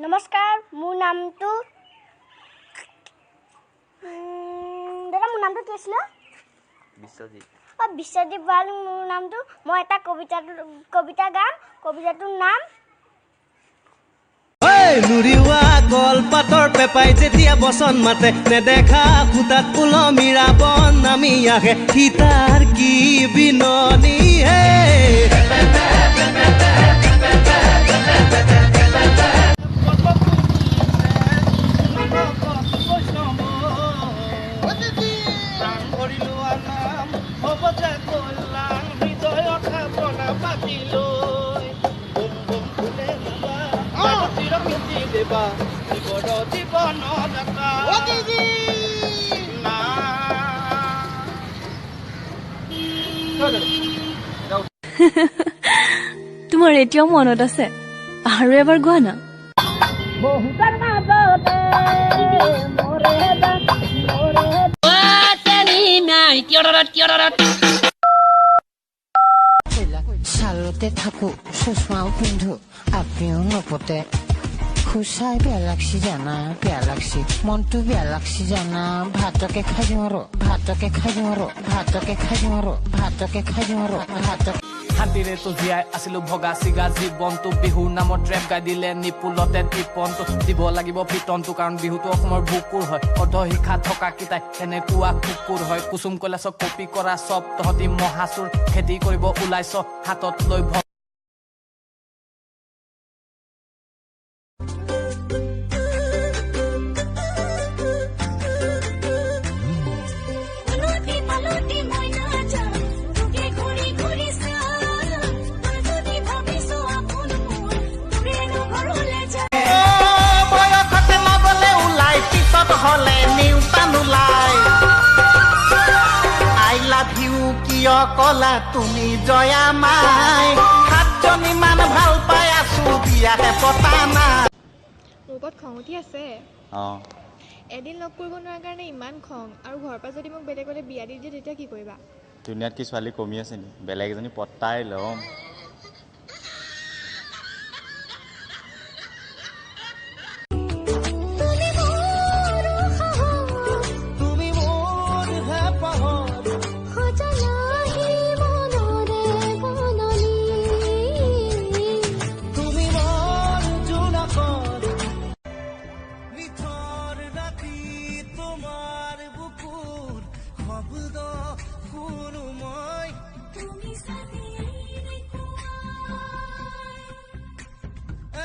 নমস্কাৰ, মোৰ নামটো দাদা, মোৰ নামটো কি আছিলে? বিশ্বজিৎ। অঁ, বিশ্বজিৎ ভৰালী মোৰ নামটো। মই এটা কবিতা গাম। কবিতাটোৰ নাম নুৰিওৱা কলপাতৰ পেপাই যেতিয়া বচন মাতে, নেদেখা খুটাত ওলমি ৰাৱণ নামি আহে, সীতাৰ কি বিননি হে। তোমাৰ এতিয়াও মনত আছে? আৰু এবাৰ গোৱা না। ছালতে থাকো, চশমাও পিন্ধো, আপনিও নপতে। সঁচাই বেয়া লাগছি জানা, বেয়া লাগছি, মনটো বেয়া লাগছি জানা। ভাতকে খাই দিওঁ আৰু, ভাতকে খাই দিওঁ আৰু, ভাতকে খাই দিওঁ আৰু, ভাতকে খাই দিওঁ আৰু, ভাতকে। শান্তিৰেতো জীয়াই আছিলো ভগা চিগা জীৱনটো, বিহুৰ নামত ৰেপ গাই দিলে নিপুলতে টিপনটো। দিব লাগিব পিটনটো, কাৰণ বিহুটো অসমৰ বুকুৰ হয়। অৰ্ধ শিক্ষা থকা কেইটাই এনেকুৱা কুকুৰ হয়। কুচুম কৈলাশক কপি কৰা চব তহঁতি মহাচুৰ, খেতি কৰিব ওলাইছ হাতত লৈ বয়সতে নগলে ওলাই, পিছত হলে নিউতান ওলাই। I love you কিয় কলা তুমি জয়া মাই? সাতজনীমান ভাল পাই আছো, বিয়াহে পতা নাই। মোৰ ওপৰত খং উঠি আছে? অঁ। এদিন লগ কৰিব নোৱাৰাৰ কাৰণে ইমান খং, আৰু ঘৰৰ পৰা যদি মোক বেলেগলৈ বিয়া দি দিয়ে তেতিয়া কি কৰিবা? দুনিয়াত কি ছোৱালী কমি আছে নি? বেলেগ এজনী পতাই ল'ম। তুমি মোৰ হেঁপাহৰ, তুমি মোৰ জোনাকৰ নিথৰ ৰাতি, তোমাৰ বুকুৰ শব্দ শুনো মই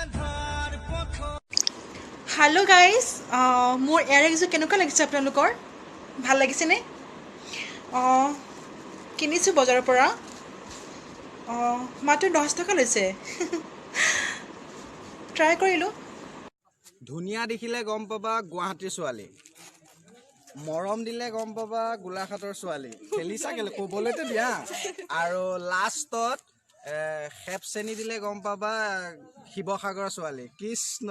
এন্ধাৰ পথ। হেল্ল' গাইজ, মোৰ এয়াৰৰিংযোৰ কেনেকুৱা লাগিছে আপোনালোকৰ? ভাল লাগিছেনে? অঁ, কিনিছোঁ বজাৰৰ পৰা। অঁ, মাত্ৰ 10 টকা লৈছে। ট্ৰাই কৰিলোঁ। ধুনীয়া দেখিলে গম পাবা গুৱাহাটীৰ ছোৱালী, মৰম দিলে গম পাবা গোলাঘাটৰ ছোৱালী। খেলিছা কেলে ক'বলৈতো দিয়া। আৰু লাষ্টত খেপ চেনি দিলে গম পাবা শিৱসাগৰৰ ছোৱালী। কৃষ্ণ।